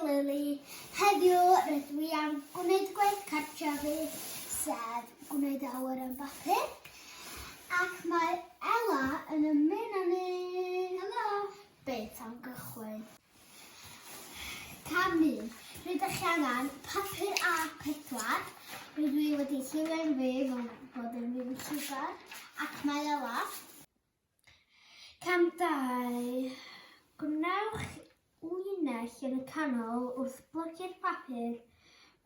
Lily. Heddiw rydw i am gwneud gwaith cartref fi, sef gwneud awyren bapur. Ac mae Ela yn ymuno â ni. Helo! Beth am gychwyn? Cam 1. Rydych chi angen papur A4. Rydw i wedi lliwio'n fi fel bod yn fi'n lliwgar. Ac mae Ela. Cam 2. Gwnewch linell yn y canol wrth blygu'r papur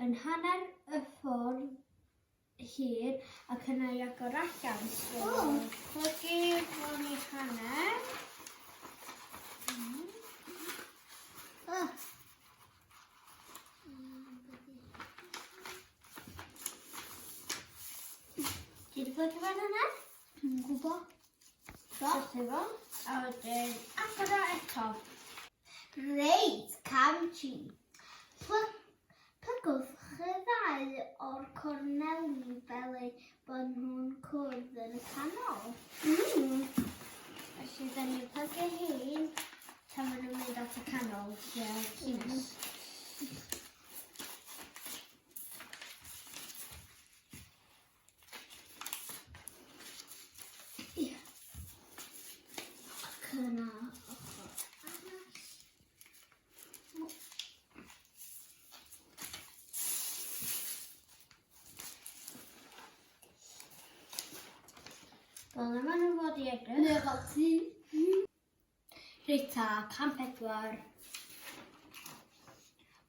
yn hanner y ffordd hir ac yna i agor allan. So, plygu hwn i hanner. Ti wedi plygu fo'n hanner? Dwi'n gwybod. Syllu fo. A wedyn agor o eto. Reit, cam tri. Plygwch y ddau o'r corneli fel eu bod nhw'n cwrdd yn y canol. Felly, da ni'n plygu hein tan maen nhw'n mynd at y canol, lle llinell. Ie. Ac yna ochr arall. Fel yma nhw'n fod i edrych. Neu fel ti. Reit ta, 104.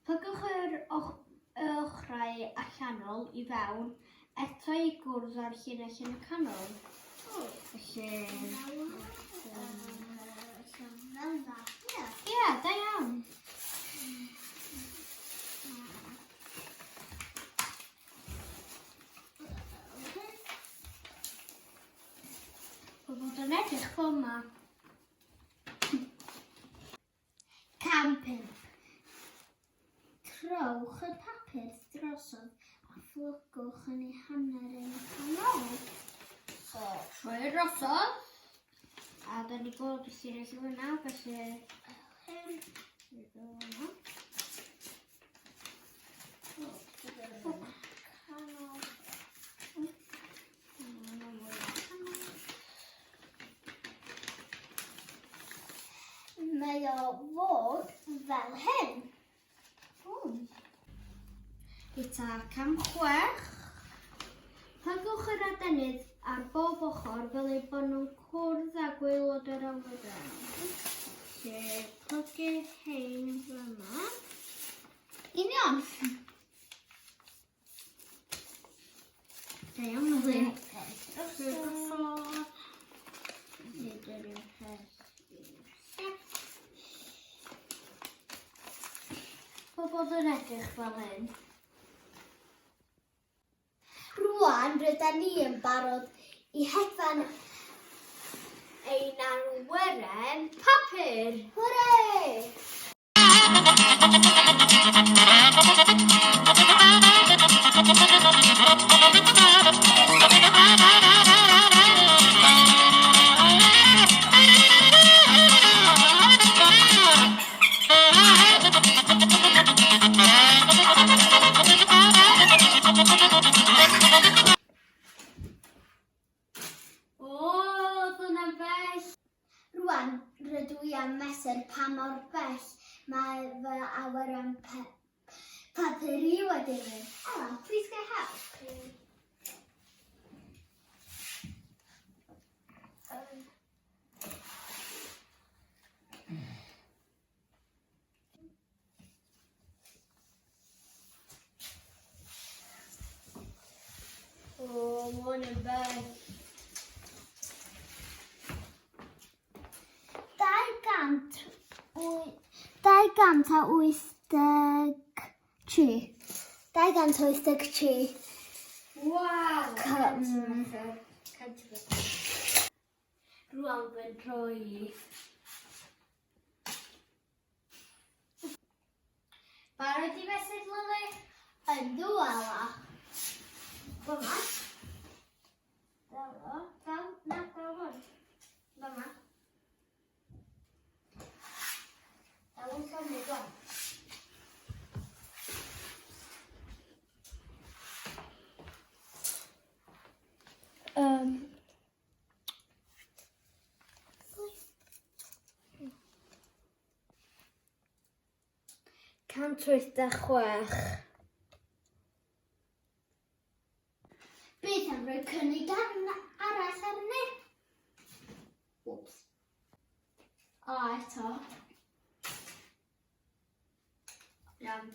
Plygwch yr och ochrau allanol i fewn eto i gwrdd â'r llinell yn y canol. Felly... Ie, da iawn. Mae bod yn edrych fel yma. Cam 5. Trowch y papur drosodd a phlygwch yn ei hanner yn y canol. So, troi drosodd. A da ni bod y llinell i fyna, felly... Hyn. Canol. Mae o fod fel hyn. Gyda cam 6, plygwch yr adenydd ar bob ochr fel eu bod nhw'n cwrdd â gwaelod yr awyren. Felly, plygu hein fyma. Union. Da iawn, Lily. Drosodd. Nid yr un peth i'r Pobl yn edrych fel hyn. Rwan rydyn ni yn barod i hedfan ein arwyren papur. Hwrê! O, oedd hwnna'n bell. Rwan, rydw i am mesur pa mor bell mae fy awyren papur i wedi mynd. Ella, please get help. O, mae hwn yn bell. 283. 283. Waw! Rwan fy nhroi i. Barod i fesur, Lily? Yndw, Ela. Fyma. Fel o. Fel, na, fel hwn. Fyma. Fel yn llonydd o'n. 186. Beth am roi cynnig arall arni? Whoops. O, eto. Iawn.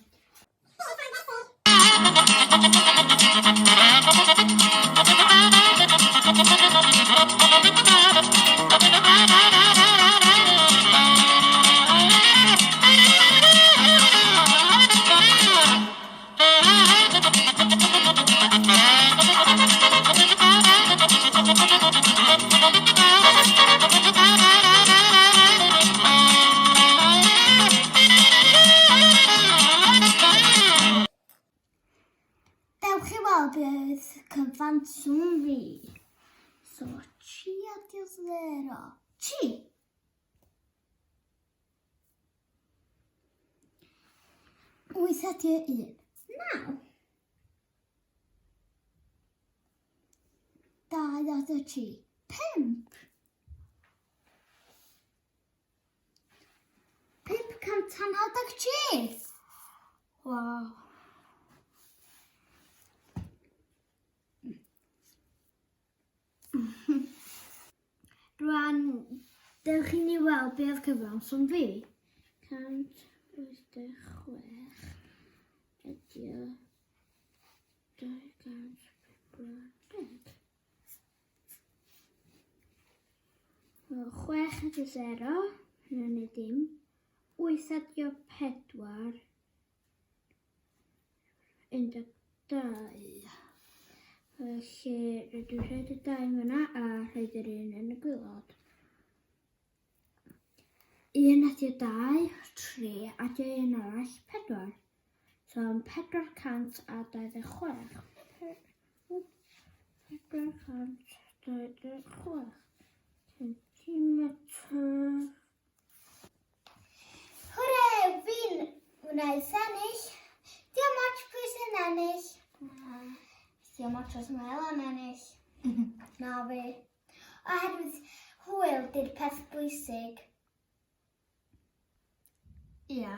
Dewch i weld beth cyfanswm fi. So, 3 adio 0. 3! 8 adio 1. 9. 2 adio 3. 5. 593. Waw. Rwan, dewch i ni weld be oedd cyfanswm fi. 186 ydi o 240. Wel, 6 ydi 0, hynny'n neud dim. 8 ydi o 4, 12. Felly rydw i'n rhaid y dau fyna a rhaid yr un yn y gwylod. 1 adio 2, 3 adio un arall, 4. So am 426. 426 centimetr. Hwre, fi'n wnaeth ennill. Diolch ots pwy sy'n ennill. Na, diolch ots os mae Elan ennill. Na fi. Oherwydd hwyl di'r peth bwysig. Ia.